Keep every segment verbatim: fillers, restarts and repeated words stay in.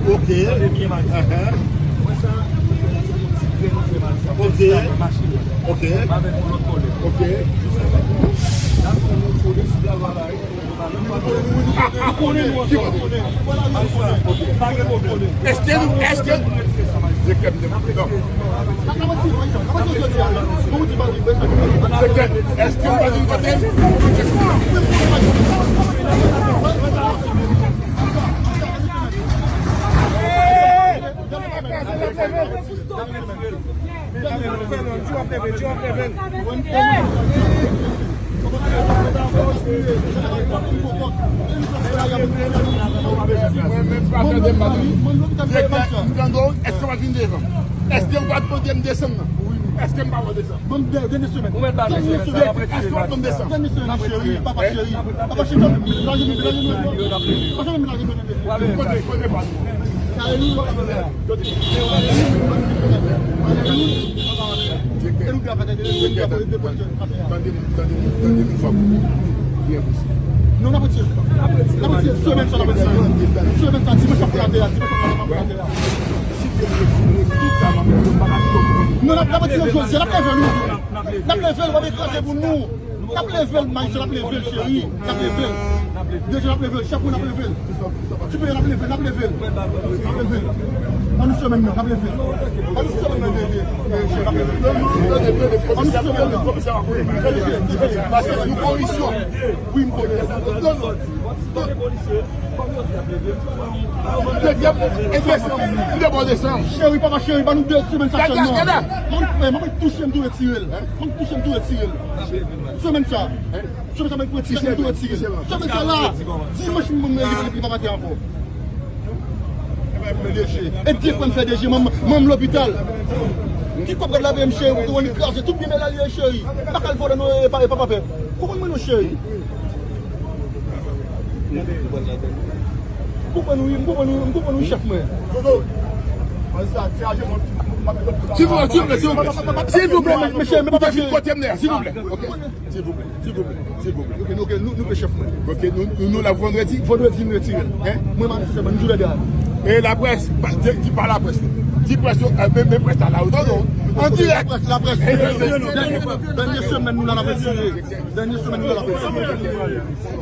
Ok. Uh-huh. Ok. Ok. Ok. Èske nou, èske, èske nou pa vin kote m? Mwen menm pa tande m pa tande. Direktè, m tande w, èske w pa vin devan m? Èske w pa mande m desann nan? Èske m pa wè desann? Ban m dè, dènye semèn. Dènye semèn. Èske w ap ban m desann? Dènye semèn, cheri, papa cheri. Papa cheri, lage men, lage men. Papa cheri, lage men. Kote, kote pa nou? Tande, tande, tande, tande nou fwa pou byen plis. Non, n ap retire. N ap retire. Semèn sa, n ap retire. Semèn sa, dimanch ap fè atè a, dimanch ap fè atè a. Non, n ap, n ap retire jodi a, n ap leve l, nou. N ap leve l, w ap ekraze pou nou. N ap leve l, Maïcha, n ap leve l, cheri. N ap leve l. Deja, n ap leve l, chak moun n ap leve l. Ti peye, n ap leve l, n ap leve l. N ap leve l. Ban nou semèn nan, n ap leve l. Ban nou semèn nan, de, de, de, cheri, n ap leve l. Ban nou semèn nan. Paske nou komisyon. Wi, m konnen. Dezyèm, e desanm, m te ba w desanm. Cheri, papa cheri, ban nou de semèn sa sèlman. Gade, gade. Mwen, mwen, mwen touche m tou retire l. Mwen touche m tou retire l. Semèn sa. Semèn sa mwen retire, semèn tou retire. Semèn sa la. Dimanch mwen mwen li pa atè ankò. E de pran fè de je, manm, manm lopital. Ki kòb gad lave m cheri, ou konn kraze tout byen men la li ye cheri. Pa kal vòlè non, e pa, e pa papè. Ou konn mwen non cheri. M konprann wi, m konprann wi, m konprann wi, chèf mwen. Silvouplè, silvouplè, silvouplè. Mesye, mesye, mesye, papa cheri. Silvouplè. Ok. Silvouplè, silvouplè, silvouplè. Ok, nou, ok, nou, nou pe chèf mwen. Ok, nou, nou, nou la pou vandredi? Vandredi, m retire l. Hein? Mwen, m ap di sèlman, m di w lè de a. E laprès, pa, di, di pa laprès, non. Di près yo, e, men, men près la, la, ou tande w? An dirèk. Laprès, laprès. Dènye, dènye semèn nou la, n ap retire. Dènye semèn nou la, n ap retire.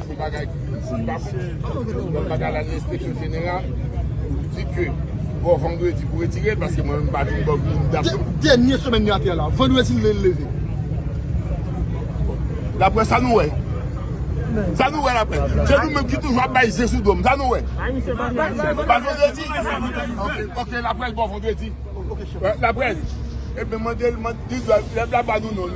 Yon bagay ki pa bon. Yon bagay la, nan enspeksyon jeneral, ou di ke, bon, vandredi pou retire l, paske mwen menm pa vin bò moun dam. Dè-, dènye semèn li atè a la, vandredi l leve. Laprès, sa nou wè? Sa nou wè, laprès? Se nou menm ki toujou ap bay ze sou do m. Sa nou wè? Pa vandredi? Ok, ok, laprès, bon, vandredi. Laprès. Ebyen, mande l, mande, li dwa, lè l ap ba nou non.